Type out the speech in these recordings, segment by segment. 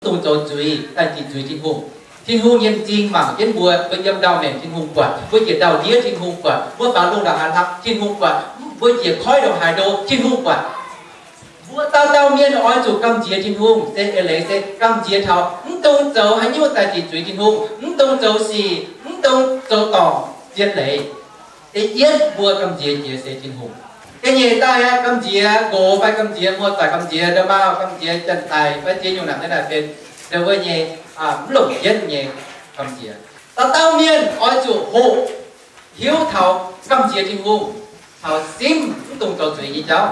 dungx zoux zuiz daaih dingc zuiz Tin-Hungh. Tin-Hungh nyei m'zing mangc jienv mbuo, mbuo yiem ndau-maengc Tin-Hungh buatc, mbuo njiec ndau-ndiev Tin-Hungh buatc, mbuo faaux lungh ndongc haaix hlang Tin-Hungh buatc, mbuo njiec koiv ndongc haaix ndo Tin-Hungh buatc. Mbuo dauh dauh mienh oix zuqc gamh nziex Tin-Hungh, se eix leiz se gamh nziex taux mv dungx zoux haaix nyungc daaih dingc zuiz Tin-Hungh, mv dungx zoux sic, mv dungx zoux dorngc zien leiz. Da'yietv mbuo gamh nziex jiex se Tin-Hungh. Ga'nyiec daaih aqv, gamh nziex nqox fai gamh nziex muoz-doic, gamh nziex nda'maauh, gamh nziex janx-daic fai ziex nyungc naaic naaic benx ndau wuov nyei, mv longc jienv nyei gamh nziex. Dauh dauh mienh oix zuqc hoqc hiuv taux gamh nziex Tin-Hungh, taux simv mv dungx zoux zuiz nyei jauv.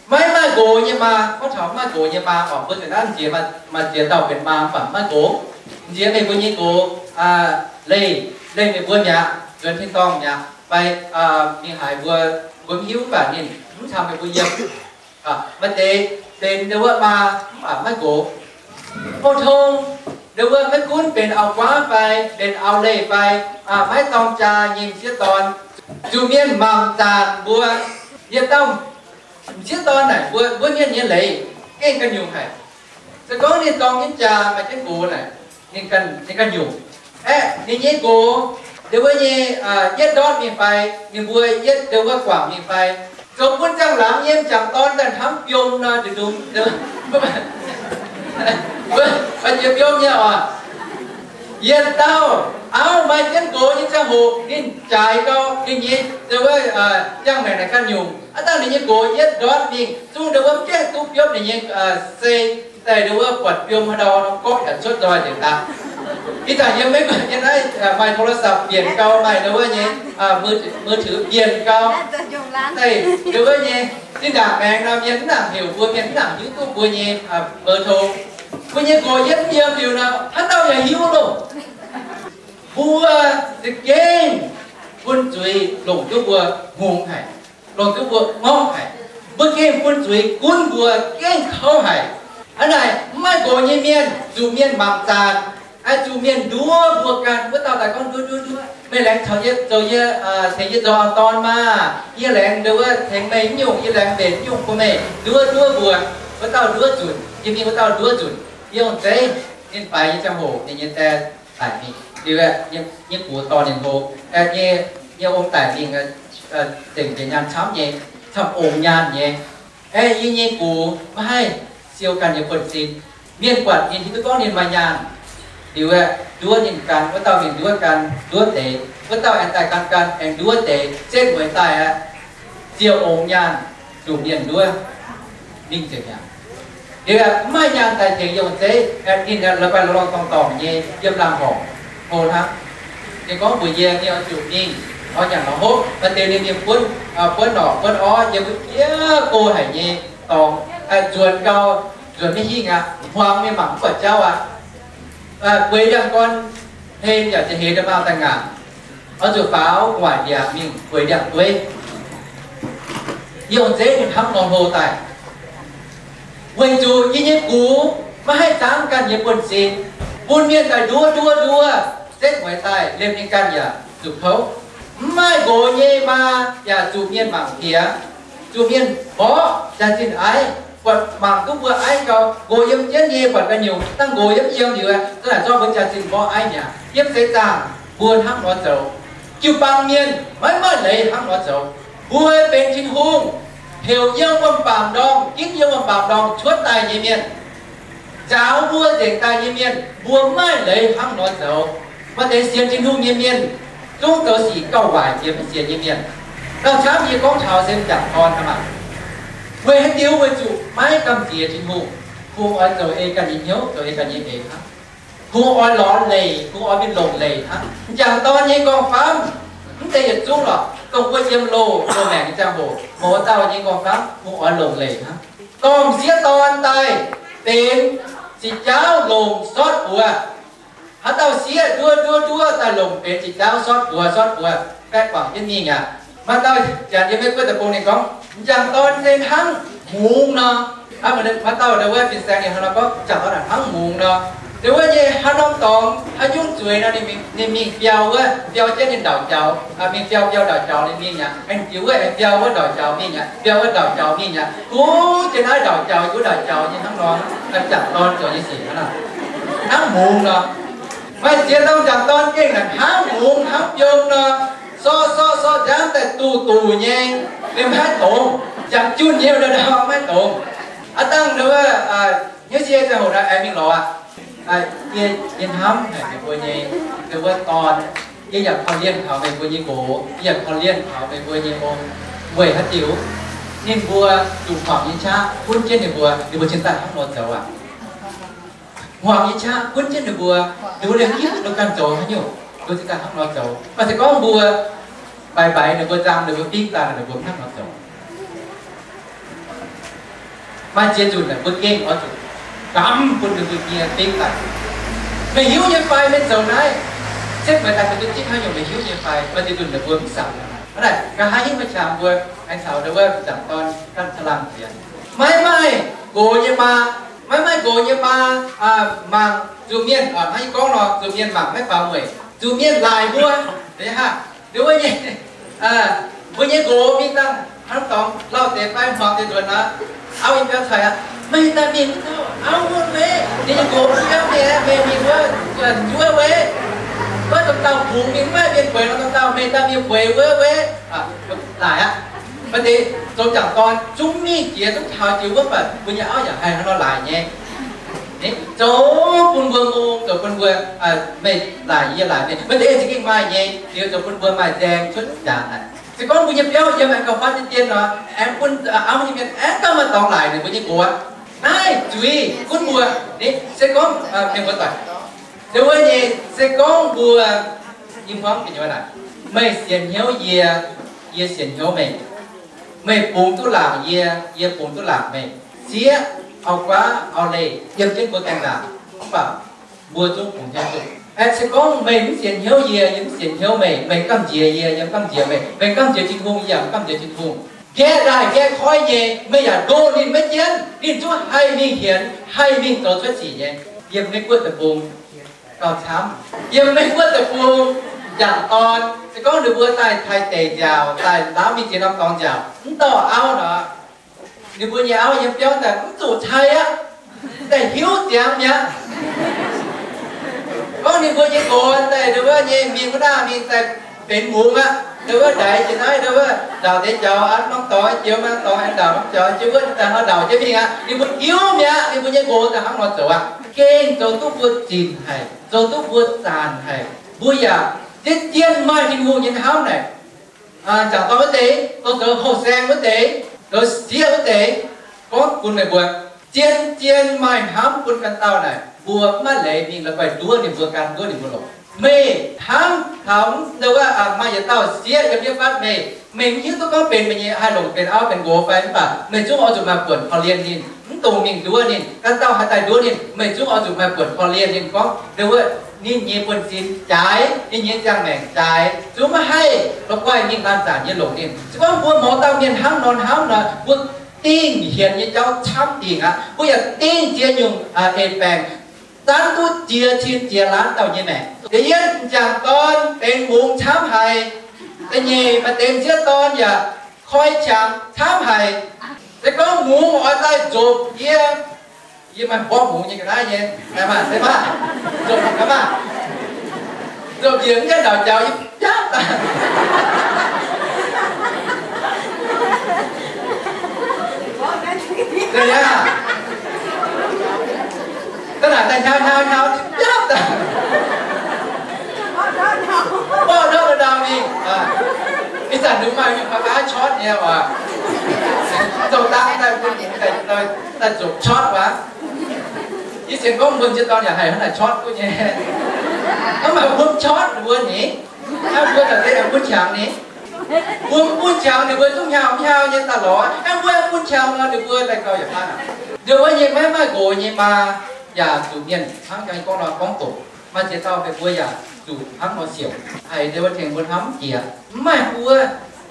Maiv maaih nqox nyei maa, gorngv taux maiv maaih nqox nyei maa oc, mbuo zuqc naaiv nziex, maaih ziex dauh benx maa mv baac maiv maaih nqox. Nziex meih mbuo nyei nqox, leih, leih meih mbuo mi'aqv, nzuonx tin-dorngh mi'aqv, fai mingh haaix mbuo, mbuo mv hiuv, mv baac ninh mv caux meih mbuo yiem. Maaih deix benx ndau wuov maa mv baac maiv nqox. Pou-tong, ndau wuov maiv gunv benx auv-guaav fai benx auv-leih fai maiv dorng jaa nyei m'sieqv dorn, zuqc mienh mangc zaanc mbuo. Yietc dauh m'sieqv dorn naaic mbuo, mbuo mienh nyei leiz gengh ganh nyungc haic. Se gorngv ninh dorng jienv jaa maaih jienv nqox naaic, ninh ganh nyungc. Aeqv, ninh nyei nqox, ndau wuov nyei, yietv ndortv mingh fai, ninh mbuo yietv ndau wuov guangc mingh fai, zoux bun ziangh laangz nyei m'jangc dorn daaih hnamv biom nor, nduqc ndungx, jiex biom nyei oc. Yietc dauh auv maaih jienv nqox nyei ziangh hoc ninh jaaix gau ninh nyei ndau wuov ziangh maengc naaic ganh nyungc. Aav dangh ninh nyei nqox yietv ndortv mingh zungv ndau wuov mv gaengh duqv biopv ninh nyei sei, daaih ndau wuov buatc biom haaix ndau nor gorqv yaac cuotv nzoih nzengc daaih. Ih zanc yiem Meiv Guoqv nyei naaiv maaih โทรศัพท์ mbienc gau, maaih ndau wuov nyei มือถือ mbienc gau. Daaih ndau wuov nyei zinh ndaangc maengx nor mienh mv nangc heuc mbuo, mienh mv nangc hiuv duqv mbuo nyei เบอร์โทร. Mbuo nyei nqox yietv mv yiem liuz nor, haaix dauh yaac hiuv loh. Mbuo za'gengh bun zuiz longc duqv mbuo hngongx haic, longc duqv mbuo ngorc haic. Mbuo gengh bun zuiz gunv mbuo gengh kouv haic. Hnangv naaic, mv maaih nqox nyei mienh zuqc mienh mangc zaanc, zuqc mienh nduov mbuo ganh. Wuov dauh daaih gorngv, Nduov, nduov, nduov, meih laengz caux yie zoux, yie tengx yie zoux auv-dorn maah! Yie laengz ndau wuov tengx meih nyungc, yie laengz mbenc nyungc bun meih. Nduov, nduov mbuo. Wuov dauh nduov nzunc, yie mingh wuov dauh nduov nzunc. Yie ong-zeiv, ninh faix nyei ziangh hoc ninh nyei die daic mingh. Liuz, nyei gux dorh ninh hlo, nyei, nyei ong daic mingh, zengc njiec nyaanh camv nyei, camv ongx nyaanh nyei. Aeqv, yie nyei gux maiv haih siou ganh nyei buonv-sin. Mienh buatc ninh hiuv duqv gorngv ninh maaih nyaanh. Liuz, nduov ninh gan, wuov dauh mingh nduov gan, nduov deix. Wuov dauh aengx daaih gan gan, aengx nduov deix. Setv mueiz daaih aqv, ziouc ongx nyaanh, zuqc mienh nduov, mingh nzengc mi'aqv. Liuz, mv maaih nyaanh daaih tengx yie ong-zeiv, ninh la'guaih lorz lorz dorngh dorngh nyei yiem laangh horngc hlo hnangv. Ninh gorngv mbuox yie, ninh oix zuqc mingh, oix nyanc lorz hopv. Maaih deix ninh mingh buonv, buonv norqc buonv orv yiem wuov jiex go haic nyei dorngx, nzuonx gau, nzuonx maiv hingh aqv, hmuangx mingh mangc mv buatc jauv aqv. Gueix ndiangx-gorn hlen yaac za'heix nda'maauh daaih ngaanc, oix zuqc faaux gu'nguaaic ndiangx mingh gueix ndiangx-dueiv. Yie ong-zeiv ninh hnamv nor hlo daaih, weic zuqc yie nyei gux maiv haih zaangv ganh nyei buonv-sin, bun mienh daaih nduov nduov nduov, setv mueiz daaih liemh ninh ganh yaac zuqc kouv. Mv maaih nqox nyei maa yaac zuqc mienh mangc piex, zuqc mienh mborqv jaax-zinh aiv, buatc mangc duqv mbuo aiv gau. Nqox yiem jienv nyei buatc ganh nyungc, dangh nqox yiem yiem liuz, za'naaic zorqv mbuo jaax-zinh mborqv aiv mi'aqv. Yiem seix zaangc mbuo hnangv nor zoux, jiu-baang mienh maiv maaih leiz hnangv nor zoux. Mbuo benx Tin-Hungh heuc yiem wuom-baamc ndorngh, ginv yiem wuom-baamc ndorngh cuotv daaih nyei mienh, nzaaux mbuo nzengc daaih nyei mienh, mbuo mv maaih leiz hnangv nor zoux. Maaih deix sienx Tin-Hungh nyei mienh zungv zoux sic gauh waaic jiex mv sienx nyei mienh. Gauh camv yie gorngv taux se m'jangc dorn aqv maah. Weic haaix diuc? Weic zuqc maiv gamh nziex Tin-Hungh. Kungx oix zoux ei ganh nyei hnyouv, zoux ei ganh nyei eix hnangv. Kungx oix lorz leic, kungx oix mingh longc leic hnangv. M'jangc dorn nyei nqorngv-famv mv zeiz yietc zungv lorqc. Dongh mbuo yiem loz, loz-maengc nyei ziangh hoc, mouz dauh nyei nqorngv-famv kungx oix longc leic hnangv. Dorh m'sieqv dorn daaih benx ziqc jauv longc sortv buoz. Haaix dauh sieqv nduov nduov nduov daaih longc benx ziqc jauv sortv buoz, sortv buoz, baeqv guangc jienv mingh aqv. Maaih dauh janx yiem Meiv Guoqv deic-bung ninh gorngv, m'jangc dorn se hnangv mungz nor. Maaih dauh ndau wuov fin-saeng ninh hnangv nor gorngv, m'jangc dorn hnangv mungz nor. Dongh wuov nyei haaix norm dorngx, haaix nyungc zueiz nor, ninh mingh, ninh mingh biau wuov, biau jienv ninh ndauc jaux, mingh biau, biau ndauc jaux ninh mingh aqv. Aengx jiex wuov, aengx biau wuov ndauc jaux mingh aqv, biau wuov ndauc jaux mingh aqv. Kuv jienv naaiv ndauc jaux, wuov ndauc jaux nyei hnangv nor, jangc dorn zoux nyei sic hnangv nor, hnangv mungz nor. Maaih ziex dauh jangc dorn gengh naaic hnangv mungz hnangv biom nor, sorqv sorqv sorqv nziaamv daaih duqv duqv nyei, liemh maiv dongz, jangx junh nyei ndau maiv dongz. Aav dangh wuov, hnyouv sie ziangh hoc naaiv aengx mingh lorz aqv. Yie, yie hnamv haic meih mbuo nyei, meih mbuo dorn, yie yaac korv-lienh taux meih mbuo nyei nqox, yie yaac korv-lienh taux meih mbuo nyei ong. Weic haaix diuc? Ninh mbuo zuqc hmuangx nyei qaqv gunv jienv ninh mbuo, ninh mbuo cingx daaih hnangv nor zoux aqv. Hmuangx nyei qaqv gunv jienv ninh mbuo, ninh mbuo liemh hiuv ninh ganh zoux haaix nyungc, ninh mbuo cingx daaih hnangv nor zoux. Mv baac se gorngv mbuo mbaix mbaix ninh mbuo, nzang ninh mbuo, bingv daaih ninh mbuo hnangv nor zoux. Maaih ziex nzunc naaic mbuo gengh oix zuqc gamv bun ninh mbuo nyei bingv daaih. Meih hiuv nyei fai meih zoux naaiv? Setv meih daaih meih duqv zipv haaix nyungc meih hiuv nyei fai? Maaih ziex nzunc ninh mbuo mv samx. Hnangv naaic, nqa'haav hingv maaih qangx mbuo aengx taux ndau wuov jangc dorn ganh caangh laangh fienx. Maiv maaih nqox nyei maa, maiv maaih nqox nyei maa mangc zuqc mienh, hnangv yie gorngv nor, zuqc mienh mangc maiv faaux mueic, zuqc mienh laaic mbuo. Ndongc wuov nyei, mbuo nyei nqox mingh dangh hnangv dorngx lauh deix fai hmuangx deix nzuonx nor, auv nyei biauv caux aqv, meih daaih mingh mv taux auv wuov meiv, ninh nyei nqox biauv mingh, meih mingh wuov njuov weic, wuov domh dauh kungx mingh maiv mienh bueix nor, domh dauh meih daaih mingh bueix wuov weic. Laaic aqv. Maaih deix zoux jangc dorn zungv mingh jiex zungv taux jiex wuov, mv baac mbuo nyei auv yaac haih hnangv nor laaic nyei. Zoux bun mbuo ngongh, zoux bun mbuo, meih laaic yie, yie laaic meih. Maaih deix za'gengh maaih nyei, liuz zoux bun mbuo maaih nzaeng cuotv jaax haic. Se gorngv mbuo nyei biauv yiem aengx gauh fatv dien dien nor, aengx bun auv nyei mienh aengx gauh maaih dorngx laaic ninh mbuo nyei nqox aqv. Naaiv zuiz gunv mbuo. Ni se gorngv mienh mbuo doic, ndongc wuov nyei, se gorngv mbuo, yie hnamv ga'nyiec naaic, meih sienx hnyouv yie, yie sienx hnyouv meih, meih bungx duqv laangc yie, yie bungx duqv laangc meih, sieqv, auv-guaav, auv-leih yiem jienv mbuo gaengh ndaangc, mv baac mbuo zungv bungx hnyouv duqv. Aeqv, se gorngv meih mv sienx hnyouv yie, yie mv sienx hnyouv meih, meih gamh nziex yie, yie mv gamh nziex meih, meih gamh nziex Tin-Hungh, yie yaac mv gamh nziex Tin-Hungh. Nqaeqv ndaaih nqaeqv koiv nyei, meih yaac ndoh ninh maiv jienv. Ninh zungv haih mingh hienx, haih mingh zoux cuotv sic nyei. Yiem Meiv Guoqv deic-bung gauh camv. Yiem Meiv Guoqv deic-bung, jangc dorn se gorngv ninh mbuo daaih taaih deic nziaauc, daaih ndaauv mingh ziex norm dorngx nziaauc, mv dorh auv nor, ninh mbuo nyei auv yiem biauv daaih mv zuqc cai aqv, daaih hiuv ziangx mi'aqv. Gorngv ninh mbuo nyei nqox daaih ndongc wuov nyei mingh wuov ndaangh mingh daaih benx mungz aqv, ndongc wuov ndaix jiex naaiv, ndongc wuov ndaauc deix jaux aqv, norm dorngx jiex, norm dorngx aengx ndaauc norm jaux, jiex wuov daaih hnoi ndaauc jienv mingh aqv. Ninh mbuo hiuv mi'aqv, ninh mbuo nyei nqox daaih hnangv nor zoux aqv. Gengh zoux duqv mbuo zinc haic, zoux duqv mbuo zanc haic. Mbuo yaac zien-zien maaih Tin-Hungh nyei hnamv naaic. Jangc dorn wuov deix, zoux houh saeng wuov deix, zoux sieqv wuov deix, gorngv bun meih mbuo, zien-zien maaih hnamv bun ganh dauh naaic, mbuo maiv leiz mingh la'guaih nduov ninh mbuo, gan nduov ninh mbuo longc. Meih hnamv taux ndongc wuov maaih yietc dauh sieqv yiem yie fatv meih, meih mv hiuv duqv gorngv benx meih nyei haih longc benx auv benx nqox fai, mv baac meih zungv oix zuqc maaih buonc korv-lienh ninh, mv dungx mingh nduov ninh. Ganh dauh haaix daaih nduov ninh, meih zungv oix zuqc maaih buonc korv-lienh ninh gorngv ndongc wuov ninh nyei buonv-sin jaaix, ninh nyei ziangh maengc jaaix, zungv maiv haih la'guaih mingh laanh zanc nyei longc ninh. Se gorngv mbuo mouz dauh mienh hnangv nor hnamv nor, mbuo dingh hienx nyei jauv camv dingc aqv. Mbuo yaac dingh ziex nyungc eix baengc, zanv duqv ziex cin ziex laanh dauh nyei maengc. Da'yietv, m'jangc dorn benx mungz camv haic. Da'nyeic, maaih deix m'sieqv dorn yaac koi qangx camv haic. Se gorngv mungz oix daaih nzopc yie, yie maaih mborqv mungz nyei ga'naaiv nyei, se maah? Nzopc ga'maah? Nzopc njiec mv gaengh ndauc jaux yie biapv daaih. Da'naaic daaih hnyaux hnyaux hnyaux biapv daaih. Mborqv ndortv ndau mingh. Ih zanc ninh maaih mingh fai fai corc nyei oc. Zoux dangh daaih bun daaih zoux corc waac. Yie sienx gorngv mbuo m'sieqv dorn yaac haih hnangv naaic corc duqv nyei. Hnangv maaih bun corc ninh mbuo ni, hnangv mbuo daaih se bun qangx ni. Mbuo mv bun qangx ninh mbuo zungv hnyaux hnyaux nyei daaih lorz. Hnangv mbuo bun qangx nor ninh mbuo daaih gauh yaac faanv aqv. Ndongc wuov nyei maiv maaih nqox nyei maa yaac zuqc mienh hnangv jang gorngv nor gorngv doqc. Maaih ziex dauh meih mbuo yaac zuqc hnangv nor siouc. Haiz ndongc wuov tengx mbuo hnamv jiex, mv maaih buo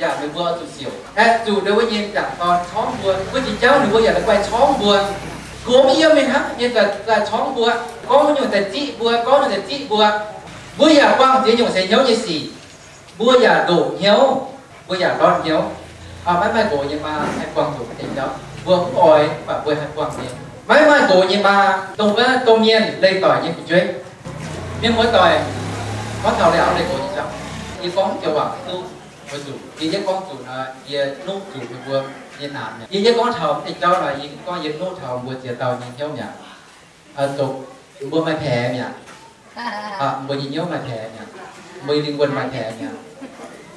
yaac meih mbuo oix zuqc siouc. Aeqv, zuqc ndongc wuov nyei m'jangc dorn corngv mbuo, mbuo jiex jauv ninh mbuo yaac la'guaih corngv mbuo. Gox mv yiem mingh hnangv, mienh daaih corngv mbuo, gorngv nyungc daaih ziqv mbuo, gorngv nyungc daaih ziqv mbuo. Mbuo yaac buangh ziex nyungc seix hnyouv nyei sic. Mbuo yaac ndoqc hnyouv, mbuo yaac ndortv hnyouv. Maiv maaih nqox nyei maa haih buangh zuqc mv deix jauv. Mbuo mv oix, mv baac mbuo haih buangh nyei. Maiv maaih nqox nyei maa, dongh wuov domh mienh leih doic nyei fu'jueiv. Mienh muoz doic, gorngv taux leih auv leih nqox nyei jauv, yie gorngv joux waac duqv, weic zuqc yie yietv gorngv zuqc nor, yie nuqv zuqc meih mbuo nyei naanc mi'aqv. Yie yietv gorngv taux mv deix jauv nor, yie gorngv yie nuqv taux mbuo ziex dauh nyei hnyouv mi'aqv. Zoux mbuo maaih paex mi'aqv. Mbuo nyei hnyouv maaih paex mi'aqv. Mbuo nyei lingh wuonh maaih paex mi'aqv.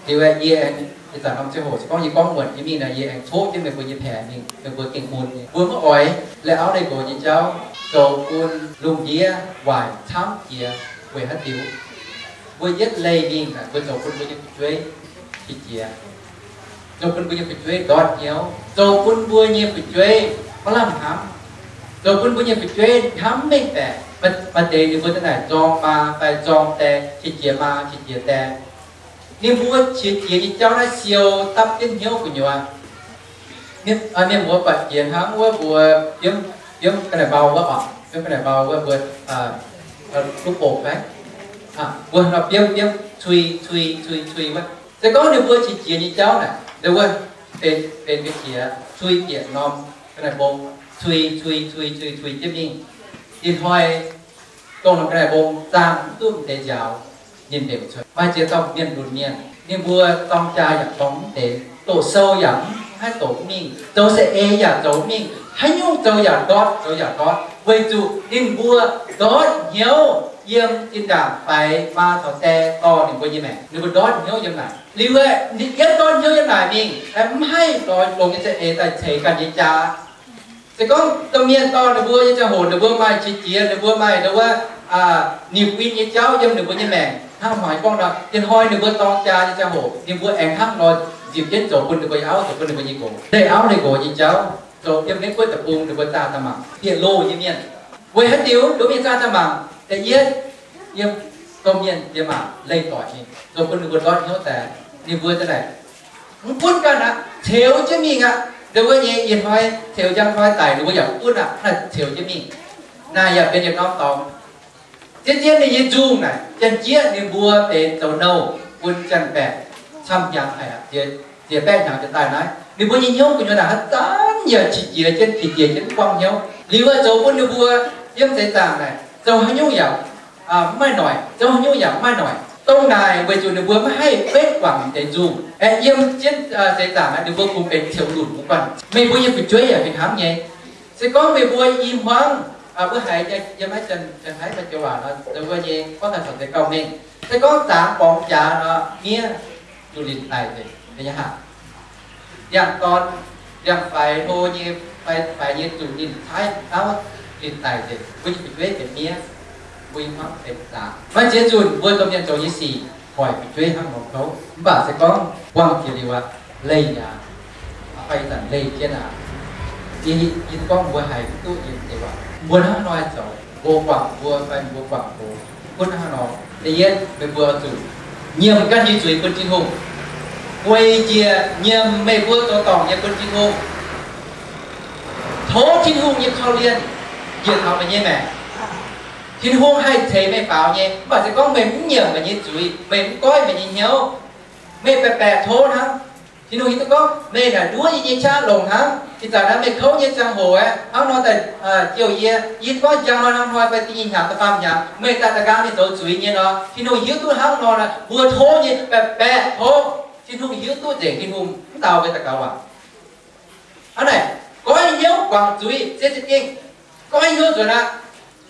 Liuz yie aengx ih zanc norm ziangh hoc se gorngv yie gorngv muonc nyei mingh nor, yie aengx coqv jienv meih mbuo nyei paex mingh, meih mbuo gengh mun nyei. Mbuo mv oix leih auv leih nqox nyei jauv zoux bun lungh ndiev waaic camv jiex weic haaix diuc. Mbuo yietv leih mingh naaic, mbuo zoux bun mbuo nyei fu'jueiv qiex jiez, zoux bun mbuo nyei fu'jueiv ndortv hnyouv, zoux bun mbuo nyei fu'jueiv maiv lamh hnamv, zoux bun mbuo nyei fu'jueiv hnamv mengh baeqc. Maaih deix ninh mbuo daaih naaic zorng maa fai zorng die, qiex jiez maa qiex jiez die. Ninh mbuo qiex jiez nyei jauv naaiv siou dapv jienv hnyouv gu'nyuoz. Mienh muoz buatc jiex hnangv wuov mbuo biomv, biomv ga'naaiv mbau wuov oc, biomv ga'naaiv mbau wuov mbuo duqv boc fai, mbuo nor biomv biomv cui cui cui cui wuov. Se gorngv ninh mbuo qiex jiez nyei jauv naaic, ndau wuov benx, benx ga'qiex cui bieqc norm ga'naaiv mbong, cui cui cui cui cui jienv mingh. Ih hnoi dongh norm ga'naaiv mbong zaangh mv duqv mv deix nziaaux, ninh mbenc cuotv. Maaih ziex dauh mienh lunx mienh, ninh mbuo dorng jaa yaac dorng mv deix, doqc sou yaac mv haih doqc mingh, zoux saeng-eix yaac zoux mingh, haaix nyungc zoux yaac ndortv, zoux yaac ndortv, weic zuqc ninh mbuo ndortv hnyouv yiem zinh ndaangc faix maa caux die dorh ninh mbuo nyei maengc. Ninh mbuo ndortv hnyouv yiem naaic. Liuz aeqv, ninh yiem ndortv hnyouv yiem naaic mingh, mv haih lorz longx nyei saeng-eix daaih ceix ganh nyei jaa. Se gorngv domh mienh dorh ninh mbuo nyei ziangh hoc, ninh mbuo maaih qiex jiez, ninh mbuo maaih ndau wuov ninh buin nyei jauv yiem ninh mbuo nyei maengc hnangv hmuangx gorngv nor, ih hnoi ninh mbuo dorng jaa nyei ziangh hoc, ninh mbuo aengx hnangv nor nzipc jienv zoux bun ninh mbuo nyei auv, zoux bun ninh mbuo nyei nqox. Leih auv leih nqox nyei jauv zoux yiem Meiv Guoqv deic-bung ninh mbuo zaah daaih mangc bieqc loh nyei mienh. Weic haaix diuc nduov mienh zaah daaih mangc? Da'yietv, yiem domh mienh yiem maanc leih doic mingh, zoux bun ninh mbuo ndortv hnyouv daaih. Ninh mbuo daaih naaic mv gunv ganh aqv, ceux jienv mingh aqv. Ndau wuov nyei ih hnoi ceux njang hnoi daic, ninh mbuo yaac mv gunv aqv, naaiv ceux jienv mingh. Naaic yaac benx yietc norm dorngx. Zien-zien ninh nyei nzungh naaic, janx-jieqv ninh mbuo benx zoux nouh bun janx-baeqc camv hnyangx haic aqv. Ziex baeqv hnyangx jiex daaih naaiv, ninh mbuo nyei hnyouv gu'nyuoz naaic haaix zanc yaac qiex jiez jienv, qiex jiez jienv buangh hnyouv. Liuz aeqv, zoux bun ninh mbuo yiem seix zaangc naaic zoux haaix nyungc yaac mv maaih noic, zoux haaix nyungc yaac mv maaih noic. Dongh naaic weic zuqc ninh mbuo maiv haih betv guangc deix nzungh. Aeqv, yiem jienv seix zaangc naaic ninh mbuo kungx benx ceux lunc mv guanh. Meih mbuo nyei fu'jueiv yaac fih hnangv nyei. Se gorngv meih mbuo i hmuangv, mbuo haiz nyei yiem naaiv Janx-Taiv maaih joux waac nor, mbuo nyei gorngv taux deix gauh mengh. Se gorngv zaangz borngz jaax nor, miev zuqc linc daic nzengc, nyei haac. Ndiangx-dorn, ndiangx-faix hlo nyei, faix nyei zuqc ninh caaiv auv linc daic nzengc. Mbuo nyei fu'jueiv benx miev, mbuo i hmuangv benx zaangz. Maaih ziex nzunc mbuo domh mienh zoux nyei sic hoic fu'jueiv hnangv nor kouv. Mv baac se gorngv buangh jiex liuz aqv, leih mi'aqv, fai ih zanc leih jienv aqv. Yie gorngv mbuo haiz duqv yiem deix waac, mbuo hnangv haaix nor zoux, mbuo guangc mbuo fai mbuo guangc mbuo, gunv hnangv haaix nor. Da'yietv, meih mbuo zuqc nyiemc ganh nyei zuiz bun Tin-Hungh. Gueic njiec nyiemc meih mbuo zoux dorngc nyei bun Tin-Hungh. Tov Tin-Hungh nyei korv-lienh njiec taux meih nyei maengc. Tin-Hungh haih ceix meih faaux nyei. Mv baac se gorngv meih mv nyiemc meih nyei zuiz, meih mv goiv meih nyei hnyouv, meih baeqc baeqc tov hnangv. Tin-Hungh hiuv duqv gorngv meih naaic nduov yie nyei qaqv longc hnangv. Ih zanc naaiv meih kouv nyei ziangh hoc aeqv, hnangv nor daaih jouh yie, yie gorngv njang hnoi hnangv hnoi fai da'nyeic hnyangx da'faam hnyangx meih daaih da'nqaang mingh zoux zuiz nyei nor, Tin-Hungh hiuv duqv hnangv nor, mbuo tov nyei baeqc baeqc tov. Tin-Hungh hiuv duqv nzengc, Tin-Hungh mv dau mbuo daux gaux waac. Hnangv naaic, goiv hnyouv guangc zuiz se za'gengh goiv hnyouv nzuonx aqv.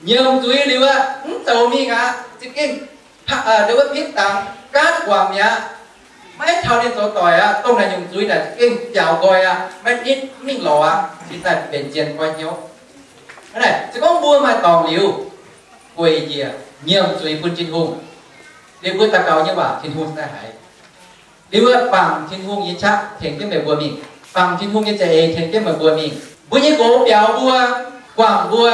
Nyiemc zuiz liuz aqv, mv zoux mingh aqv, za'gengh ndau wuov pitv dangx gaatv guangc mi'aqv. Maiv taux ninh zoux doic aqv. Dongh naaic nyungc zuiz naaic za'gengh biaux nqoi aqv, maiv nitv mingh lorz aqv, cingx daaih benx zien goiv hnyouv. Hnangv naaic, se gorngv mbuo maaih dorngc liuz, gueic njiec nyiemc zuiz bun Tin-Hungh, liuz mbuo daux gaux nyei waac Tin-Hungh cingx daaih haiz. Liuz bangc Tin-Hungh nyei qaqv tengx jienv meih mbuo mingh, bangc Tin-Hungh nyei za'eix tengx jienv meih mbuo mingh. Mbuo nyei nqox biaux mbuo, guangc mbuo,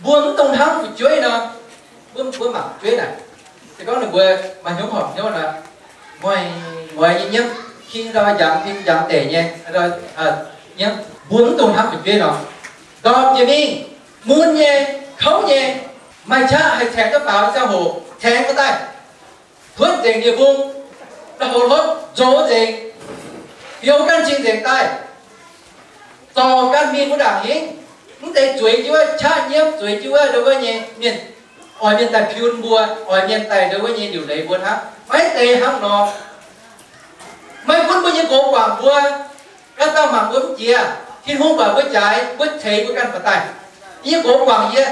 mbuo mv dungx hnamv fu'jueiv nor, mbuo, mbuo mangc fu'jueiv naaic. Se gorngv ninh mbuo maaih hnyouv horpc hnyouv nor, ngoix ngoix nyei nyiemv, king ndau njangx, king njangx deic nyei, nyiemv, mbuo mv dungx hnamv fu'jueiv nor. ndorpc njiec mingh, mun nyei, kouv nyei, maaih qaqv haih tengx duqv faaux nyei ziangh hoc tengx mbuo daaih, tuotv nzengc nie bung, la'houc hlopv nzox nzengc, fioux ganh cing nzengc daaih, zorc ganh mingh wuov ndaangc hingv. Mv deix zueiz jienv wuov qaqv nyiemv, zueiz jienv wuov ndo wuov nyei mienh, oix mienh daaih piun mbuo, oix mienh daaih ndo wuov nyei liuc leiz mbuo hnangv. Maiv deix hnangv nor. Maiv gunv mbuo nyei nqox guangc mbuo, ganh dauh mangc mbuo mv jiex, Tin-Hungh buatc mbuo jaaix, mbuo ceix mbuo ganh ba'daaih. Yie nyei nqox guangc yie,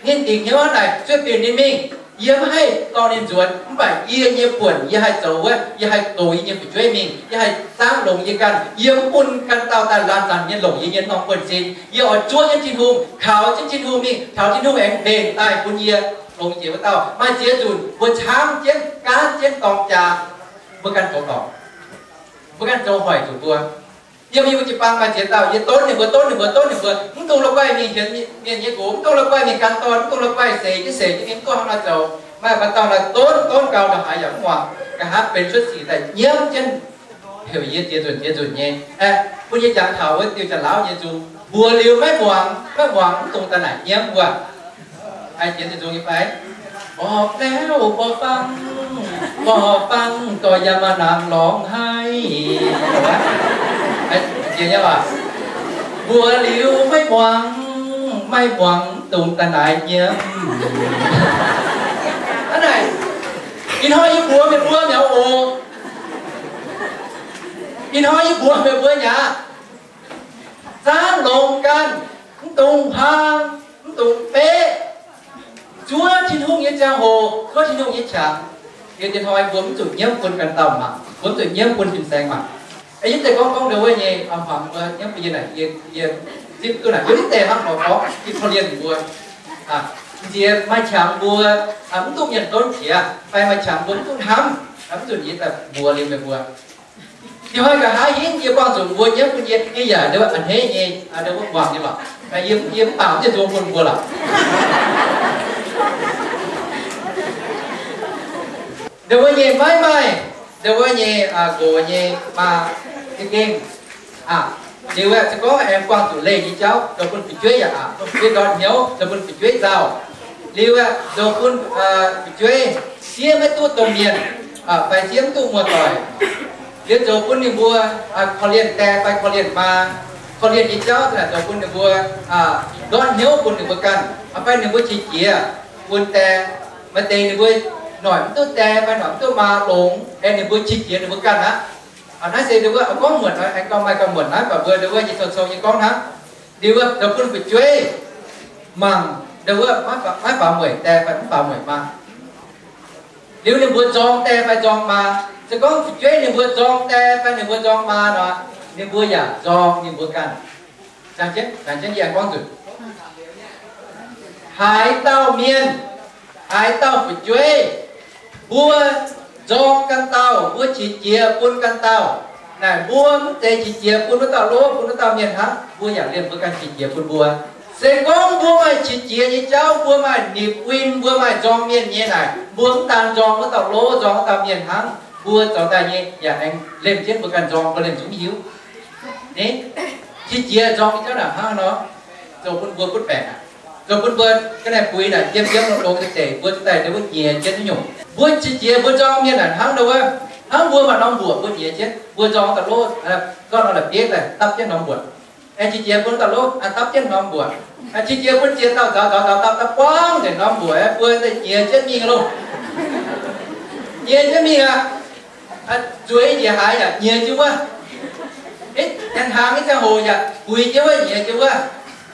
ninh dingc hnyouv hnangv naaic, zuov bienh ninh mingh, yie mv haih dorh ninh nzuonx. Mv baac yie nyei buonc yie haih zoux wuov, yie haih goux yie nyei fu'jueiv mingh, yie haih zaangv longx yie ganh. Yie mv bun ganh dauh daaih laanh zanc nyei longc yie nyei norm buonv-sin. Yie oix zuov jienv Tin-Hungh, kaux jienv Tin-Hungh mingh, taux Tin-Hungh aengx mbenc daaih bun yie longx jiex wuov dauh. Maaih ziex nzunc mbuo caangv jienv, gaanv jienv dorng jaa, mbuo ganh zoux dorngc, mbuo ganh zoux hoic zuqc mbuo. Yiem yie mbuo jiu-baang maaih ziex dauh, yie donv ninh mbuo, donv ninh mbuo, donv ninh mbuo, mv dungx la'guaih mingh hienx mienh nyei nqox, mv dungx la'guaih mingh gan dorn, mv dungx la'guaih seix jienv seix jienv mingh, mv dungx hnangv nor zoux. Maaih baac dauh naaic donv, donv gau ndongc haaix yaac mv muangx. Nqa'haav benx cuotv sic daaih nyiemv jienv heuc yie ziex nzunc ziex nzunc nyei, aeqv, bun yie jangx taux wuov diuh Janx-Laauv nyei nzung, mbuox liuz maiv muangx, maiv muangx, mv dungx daaih naaic nyiemv wuov. Aeqv, ziex nzunc nyei fai? Borqc lauh borqc fangv, borqc fangv dorh yaac maaih nangx lorngx haiv. Aeqv, jiex nyei waac, mbuox liuz maiv muangx, maiv muangx, dungx daaih naaic nyiemv. Hnangv naaic, ih hnoi yie mbuox meih mbuo mi'aqv oc. Ih hnoi yie mbuox meih mbuo mi'aqv. Zaangv longx ganh, mv dungx hlang, mv dungx beqv. Zuov Tin-Hungh nyei ziangh hoc, zuov Tin-Hungh nyei qangx. Yie diex hnoi mbuo mv zuqc nyiemv bun ganh dauh mangc, mbuo mv zuqc nyiemv bun fin-saeng mangc. Yie daaih gorngv gorngv ndo wuov nyei, hnangv mbuo nyiemv bun yie naaic, yie, yie zipv duqv naaic, yie mv deix hnangv nor gorngv, yie korv-lienh mbuo. Nziex maaih qangx mbuo mv duqv mienh donv jiex, fai maaih qangx mbuo mv duqv hnamv, mv zuqc yie daaih mbuox liuz meih mbuo. Ih hnoi nqa'haav hingv yie buangh zuqc mbuo nyiemv bun yie, yie yaac ndo a'hneiv nyei, ndo wuov muangx nyei lorqc. Yie, yie mv baac mv zeiz nzung bun mbuo lorqc. Ndo wuov nyei maiv maaih, ndo wuov nyei nqox nyei maa za'gengh. Liuz aeqv, se gorngv aengx buangh zuqc leih nyei jauv, zoux bun fu'jueiv yaac aqc, bun fu'jueiv ndortv hnyouv, zoux bun fu'jueiv nzauh. Liuz aeqv, zoux bun fu'jueiv siev maiv duqv domh mienh, fai siev mv duqv muoz-doic. Liuz zoux bun ninh mbuo korv-lienh die fai korv-lienh maa, korv-lienh nyei jauv naaic zoux bun ninh mbuo ndortv hnyouv bun ninh mbuo ganh, fai ninh mbuo qiex jiez bun die. Maaih deix ninh mbuo noic mv duqv die fai noic mv duqv maa longx, aengx ninh mbuo qiex jiez ninh mbuo ganh aqv. Naaiv se ndo wuov gorngv muonc, aengx gauh maaih gauh muonc naaiv, mv baac mbuo ndo wuov yie cou-cou nyei gorngv hnangv. Liuz zoux bun fu'jueiv mangc ndo wuov maiv faaux mueic die fai mv faaux mueic maa. Liuz ninh mbuo nzorng die fai nzorng maa. Se gorngv fu'jueiv ninh mbuo nzorng die fai ninh mbuo nzorng maa nor, ninh mbuo yaac nzorng ninh mbuo ganh. Haaix dauh mienh, haaix dauh fu'jueiv, mbuo nzorng ganh dauh, mbuo qiex jiez bun ganh dauh. Naaic mbuo mv zeiz qiex jiez bun wuov dauh lov, bun wuov dauh mienh hnangv, mbuo yaac liemh mbuo ganh qiex jiez bun mbuo. Se gorngv mbuo maaih qiex jiez nyei jauv, mbuo maaih nipc win, mbuo maaih nzorng mienh nyei naaic, mbuo mv daan nzorng wuov dauh lov, nzorng wuov dauh mienh hnangv, mbuo zoux daaih nyei yaac aengx liemh jienv mbuo ganh nzorng, mbuo liemh zungv hiuv. Qiex jiez nzorng nyei jauv naaic hnangv nor, zoux bun mbuo butv baengc aqv. Zoux bun mbuo ga'naaiv buix naaic yiem yiem longx-longx deix, mbuo daaih ndo wuov nyiex jienv nyungc. Mbuo qiex jiez mbuo nzorng mienh naaic hnangv ndo wuov, hnangv mbuo maaih norm mbuoqc mbuo nyiex jienv, mbuo nzorng dauh lov, zorqv norm la'bieiv daaih dapv jienv norm mbuoqc. Aengx qiex jiez bun dauh lov dapv jienv norm mbuoqc. Qiex jiez bun ziex dauh nzaaux nzaaux nzaaux dapv dapv buangv nzengc norm mbuoqc, mbuo daaih nyiex jienv mingh loh. Nyiex jienv mingh aqv. Zueiz njiec haaix yaac nyiex jienv wuov. Ih, hnaangx nyei ziangh hoc yaac buix jienv wuov, nyiex jienv wuov.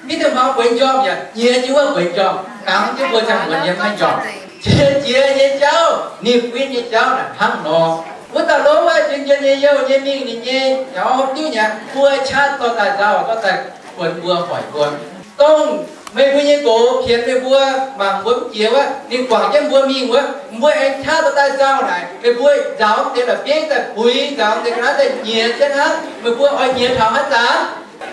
Hitv deix hmuangx bueix njormh yaac nyiex jienv wuov bueix njormh. Gangx jienv mbuo ziangh hoc nyiex maiv njormh. Qiex jiez nyei jauv, nipc win nyei jauv naaic hnangv nor. Wuov dauh lov wuov njien-njien nyei youh nyei mingh ninh nyei, yaac hopv diuv nyei, mbuo qaqv dorh daaih nzauh, dorh daaih kuonx mbuo, hoic mbuo. Dongh meih mbuo nyei nqox pienx meih mbuo, mangc mbuo mv jiex wuov, ninh guangc jienv mbuo mingh wuov, mbuo aengx qaqv dorh daaih nzauh naaic, meih mbuo nzaaux deix la'bieiv daaih buix, nzaaux deix ga'naaiv daaih nyiex jienv hnangv, meih mbuo oix nyiex taux haaix zanc?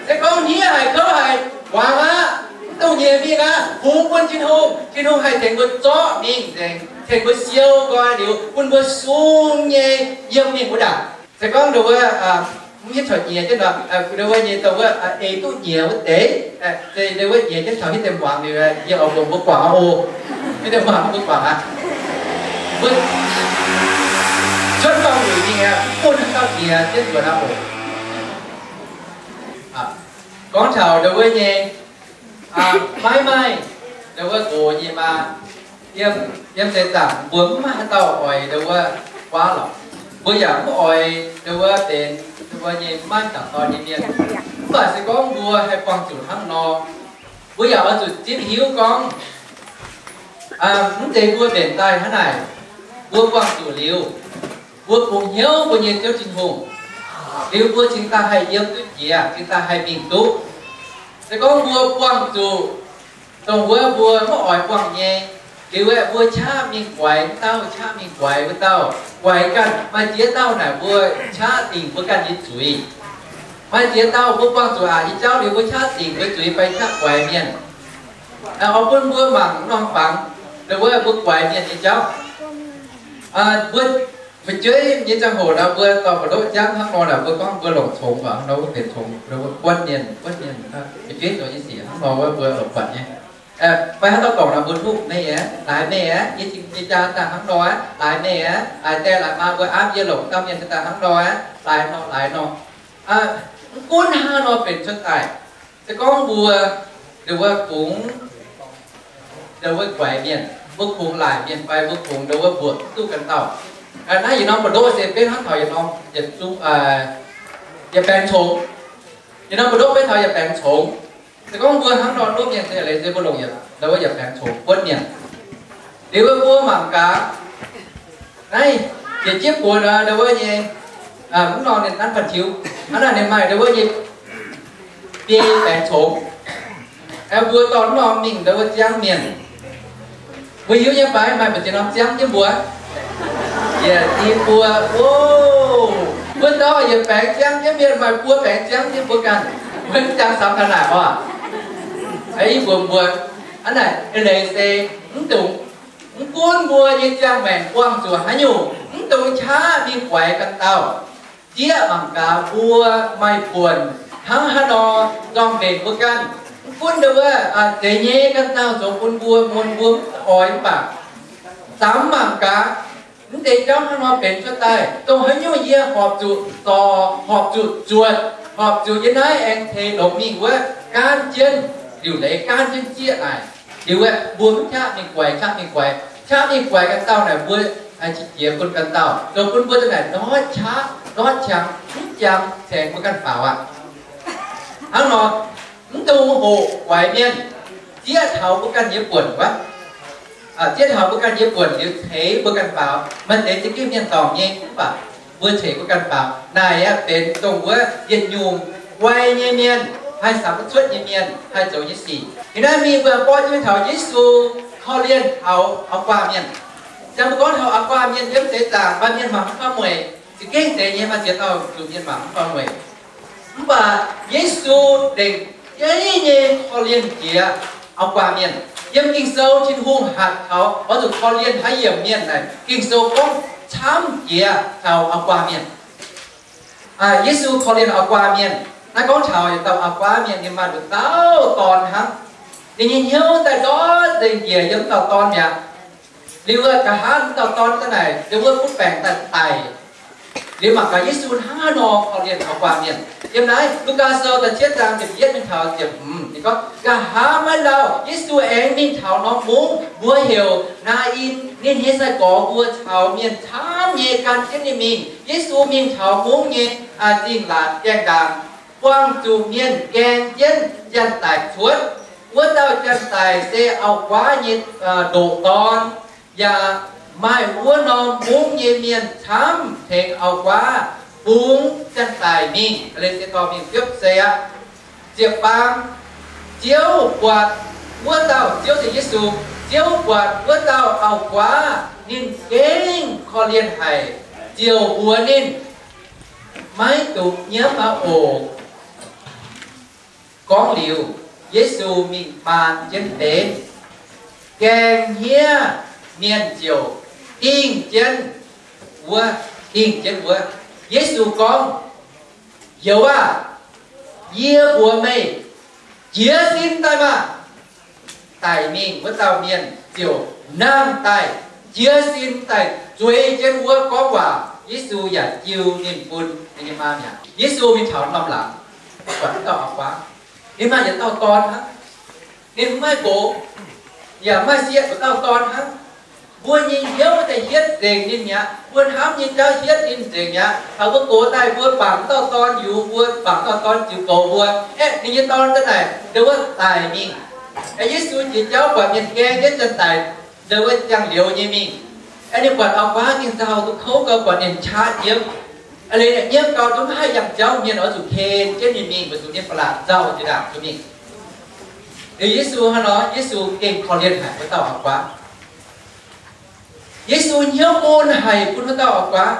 Se gorngv hniev haic kouv haic, wangc aqv, mv dungx nyiex mingh aqv, kungx bun Tin-Hungh. Tin-Hungh haih tengx mbuo zorqv mingh nzengc, tengx mbuo siou nqoi liuz, bun mbuo sung nyei yiem mingh wuov ndaangc. Se gorngv ndo wuov, Mv hiuv taux nyiex jienv nor, ndau wuov nyei dongh wuov ei duqv nyiex wuov deix, se ndau wuov nyiex jienv taux hitv deix muangx liuz, yie oix mbuox mbuo guangc oc. Hitv deix muangx mbuo guangc aqv. Mbuo cuotv gauh luic mingh aqv, mv bun haaix dauh nyiex jienv nzuonx aqv oc. Gorngv taux ndau wuov nyei maiv maaih ndau wuov nqox nyei maa, yiem, yiem seix zaangc mbuo mv maaih haaix dauh oix ndau wuov guaav lorqc. Mbuo yaac mv oix ndau wuov benx ndau wuov nyei maiv zanc dorn nyei mienh. Mv baac se gorngv mbuo haih buangh zuqc hnangv nor, mbuo yaac oix zuqc zipv hiuv gorngv, mv zeiz mbuo mbenc daaih hnangv naaic, mbuo buangh zuqc liuz, mbuo kungx hnyouv mbuo nyei Ziouv Tin-Hungh, liuz mbuo cingx daaih haih yiem duqv jiex, cingx daaih haih mingh duqv. Se gorngv mbuo buangh zuqc dongh wuov mbuo mv oix buangh nyei, liuz aeqv, mbuo qaqv mingh guaix wuov dauh, qaqv mingh guaix wuov dauh, guaix ganh maaih ziex dauh naaic mbuo qaqv dingc mbuo ganh nyei zuiz. Maaih ziex dauh mbuo buangh zuqc aqc nyei jauv liuz mbuo qaqv dingc mbuo zuiz fai qaqv guaix mienh. Oix bun mbuo mangc norm fangx, ndau wuov mbuo guaix mienh nyei jauv. Mbuo fu'jueiv nyei ziangh hoc nor, mbuo dorh mbu'ndoqv jangv hnangv nor naaic, mbuo gorngv mbuo longc congx waac hnangv nor, mbuo benx congx, mbuo buonv mienh, buonv mienh, fu'jueiv zoux nyei sic hnangv nor wuov, mbuo longc buatc nyei. Fai haaix dauh dorngc nor, mbuo duqv meih aqv, laaix meih aqv, yie cingx nyei jaa daaih hnangv nor aqv, laaix meih aqv, laaix die laaix maa mbuo aapv yie longc dauh mienh daaih hnangv nor aqv, laaix nor, laaix nor. Mv gunv hnangv nor benx cuotv daaih, se gorngv mbuo ndau wuov kungx ndau wuov guaix mienh, mbuo kungx laaic mienh fai mbuo kungx ndau wuov mbuoqc duqv ganh dauh. Naaiv yietc norm mbu'ndoqv se benx hnangv taux yietc norm, yietc baengx congx. Yietc norm mbu'ndoqv benx taux yietc baengx congx. Se gorngv mbuo hnangv nor nduov mienh se leiz se mbuo longc yietc, ndau wuov yietc baengx congx buonv mienh. Liuz wuov mbuo mangc gaax, naaiv yietc jieqv buoz nor, ndau wuov nyei, mv nor ninh nanv banh tiux, hnangv naaic ninh maaih ndau wuov nyei biei baengx congx. Mbuo dorh mv norm mingh ndau wuov ziangv mienh. Mbuo hiuv nyei fai maaih mbu'ziex norm ziangv jienv mbuo? Yietc, i, buo. O, mbuo dauh yietc baengx ziangv jienv mienh, maaih buo baengx ziangv jienv mbuo ganh. Mbuo jangx samx ga'naaic oc. I mbuox mbuo, hnangv naaic eix leiz se mv dungx, mv gunv mbuo nyei ziangh maengc buangh zuqc haaix nyungc, mv dungx qaqv mingh guaix ganh dauh. Zieqv mangc gaax mbuo maaih buonc hnangv haaix nor zorng-mbenc mbuo ganh. Mv gunv ndau wuov zeix nyei ganh dauh zoux bun mbuo, mun mbuo mv oix mv baac samx mangc gaax, mv deix jauv hnangv nor benx cuotv daaih, dongh haaix nyungc yie horpc zuqc zorc, horpc zuqc zuotc, horpc zuqc yie naaiv aengx teix longx mingh wuov, gaanv jienv liuc leiz, gaanv jienv zieqv naaic. Liuz aeqv, mbuo mv qaqv mingh guaix, qaqv mingh guaix, qaqv mingh guaix ganh dauh naaic, mbuo qiex jiez bun ganh dauh, zoux bun mbuo daaih naaic ndortv qaqv, ndortv qangx, mv jangx cengx mbuo ganh faaux aqv. Hnangv nor, mv dungx hoqc guaix mienh, zieqv taux mbuo ganh nyei buonc wuov. Zieqv taux mbuo ganh nyei buonc liuz ceix mbuo ganh faaux. Maaih deix za'gengh mienh dorngc nyei, mv baac mbuo ceix mbuo ganh faaux. Naaic aeqv, benx dongh wuov yietc nyungc guai nyei mienh, haih samx maiv cuotv nyei mienh haih zoux nyei sic. Ih naaiv mingh mbuo borqv jienv taux Yesu korv-lienh taux auv-guaav mienh. Ziangh mbuo gorngv taux auv-guaav mienh yiem seix zaangc maaih mienh mangc mv faan mueic, za'gengh deix nyei maaih ziex dauh zuqc mienh mangc mv faan mueic. Mv baac Yesu lengc jeiv nyei korv-lienh jiex auv-guaav mienh. Yiem Ging-Sou Tin-Hungh hatc taux oix zuqc korv-lienh haaix yiemc mienh naaic, Ging-Sou gorngv camv jiex taux auv-guaav mienh. Yesu korv-lienh auv-guaav mienh. Naaiv gorngv taux yietc dauh auv-guaav mienh, ninh maaih nduqc dauh dorn hnangv. Ninh nyei hnyouv daaih ndortv nzengc njiec yiem dauh dorn mi'aqv. Liuz nqa'haav dauh dorn daaih naaic, yiem wuov butv baengc daaih daic. Liuz mangc gaax Yesu hnangv haaix nor korv-lienh auv-guaav mienh. Yiem naaiv Lugaa Sou da'cietv zaang ziepc yietv mingh taux ziepc hmz, ninh gorngv, nqa'haav maiv lauh, Yesu aengx mingh taux norm mungv, mbuox heuc Naa^in. Ninh nyei sai-gorx mbuo caux mienh camv nyei gan jienv ninh mingh. Yesu mingh taux mungv nyei zingh laatc gaengh ndaangc, buangh zuqc mienh gaeng jienv janx-daic cuotv. Wuov dauh janx-daic se auv-guaav nyei ndoqc dorn. Yaac maaih wuov norm mungv nyei mienh camv tengx auv-guaav bungx janx-daic mingh, leiz se dorh mingh biopv sei aqv. Ziepc faam, Ziouv buatc wuov dauh, Ziouv se Yesu, Ziouv buatc wuov dauh auv-guaav ninh gengh korv-lienh haic, ziouc mbuox ninh, maiv dungx nyiemv aqv oc. Gorngv liuz, Yesu mingh maan jienv deix, gaeng hniev mienh ziouc dingh jienv wuov, dingh jienv wuov. Yesu gorngv, Youz aah! Yie mbuox meih, jiez sin daaih maah! Daic mingh wuov dauh mienh ziouc nangh daaih, jiez sin daaih zueiz jienv wuov gorngv waac. Yesu yaac jiu ninh bun ninh nyei maa mi'aqv. Yesu mingh taux norm laangz, buatc wuov dauh auv-guaav. Ninh maaih yietc dauh dorn hnangv. Ninh mv maaih nqox, yaac maaih sieqv, wuov dauh dorn hnangv. Mbuo nyei hnyouv daaih hietv nzengc ninh mi'aqv. Mbuo hnamv nyei jauv hietv ninh nzengc mi'aqv. Taux mbuo gox daaih mbuo bangc wuov dauh dorn yungz mbuo, bangc wuov dauh dorn ziux goux mbuo. Aeqv, ninh nyei dorn daaih naaic ndau wuov daic mingh. Aeqv, Yesu jiex jauv buatc mienh gaeng jienv zanc daic ndau wuov ziangh liouz nyei mingh. Aeqv, ninh buatc auv-guaav gengh nzauh duqv kouv gau, buatc ninh qaqv nyiemv. A'leiz nyiemv gau duqv mv haih yangh jauv, mienh oix zuqc ken jienv ninh mingh, weic zuqc ninh ba'laqc nzauh jiex ndaangc duqv mingh. Liuz Yesu hnangv nor, Yesu gengh korv-lienh haic wuov dauh auv-guaav. Yesu hnyouv mun haic bun wuov dauh auv-guaav.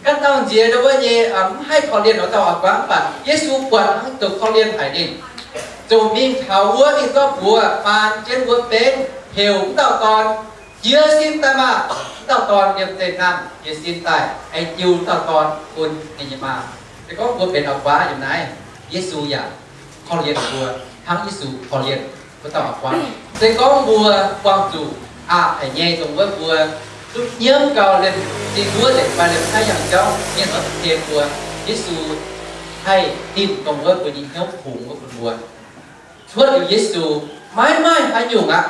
Ganh dauh nziex ndau wuov nyei mv haih korv-lienh wuov dauh auv-guaav, mv baac Yesu buatc hnangv ziouc korv-lienh haic ninh, ziouc mingh taux wuov mingh zorqv buoz faan jienv wuov benv, heuc wuov dauh dorn, jiez sin daaih maah! Wuov dauh dorn liemh zeih nangh jiez sin daaih, aengx jiu wuov dauh dorn bun ninh nyei maa. Se gorngv mbuo benx auv-guaav yiem naaiv, Yesu yaac korv-lienh mbuo hnangv Yesu korv-lienh wuov dauh auv-guaav. Se gorngv mbuo buangh zuqc aqc haic nyei, dongh wuov mbuo duqv nyiemv gau liemh zingh wuov nzengc fai liemh naaiv yangh jauv, mienh oix zuqc ken mbuo, Yesu haih dinh dongh wuov mbuo nyei hnyouv kungx wuov bun mbuo. Cuotv liuz Yesu, maiv maaih haaix nyungc aqv.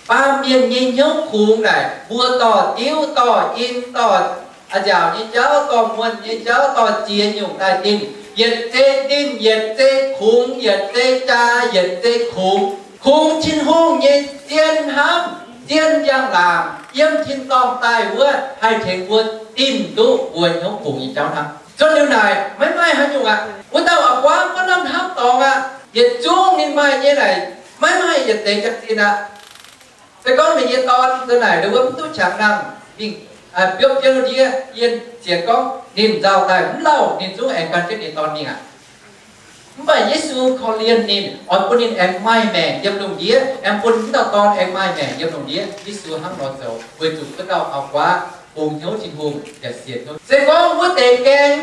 Baamh mienh nyei hnyouv kungx naaic, mbuo dorh diuv dorh in, dorh a'nziaauc nyei jauv, dorh muonh nyei jauv, dorh ziex nyungc daaih dinh. Yietc zei dinh, yietc zei kungx, yietc zei jaa, yietc zei kungx. Kungx Tin-Hungh nyei zien hnamv, zien njang-laangc yiem tin-dorngh daaih wuov haih tengx mbuo dinh duqv mbuo hnyouv kungx nyei jauv hnangv. Cuotv liuz naaic, maiv maaih haaix nyungc aqv. Wuov dauh auv-guaav maiv lamh hnamv dorngx aqv. Yietc zungv ninh maaih nyei naaic, maiv maaih yietc deix jaax-zinh aqv. Se gorngv ninh nyei dorn za'naaic ndau wuov mv duqv qangx nangh mingh biopv jienv ndiev, yie sienx gorngv ninh nzauh daaih mv lauh ninh zungv aengx gan jienv ninh dorn mingh aqv. Mv baac Yesu korv-lienh ninh, oix bun ninh aengx maaih maengc yiem lungh ndiev, aengx bun wuov dauh dorn aengx maaih maengc yiem lungh ndiev. Yesu hnangv nor zoux weic zuqc wuov dauh auv-guaav bungx hnyouv Tin-Hungh yaac sienx hnyouv. Se gorngv wuov deix gaeng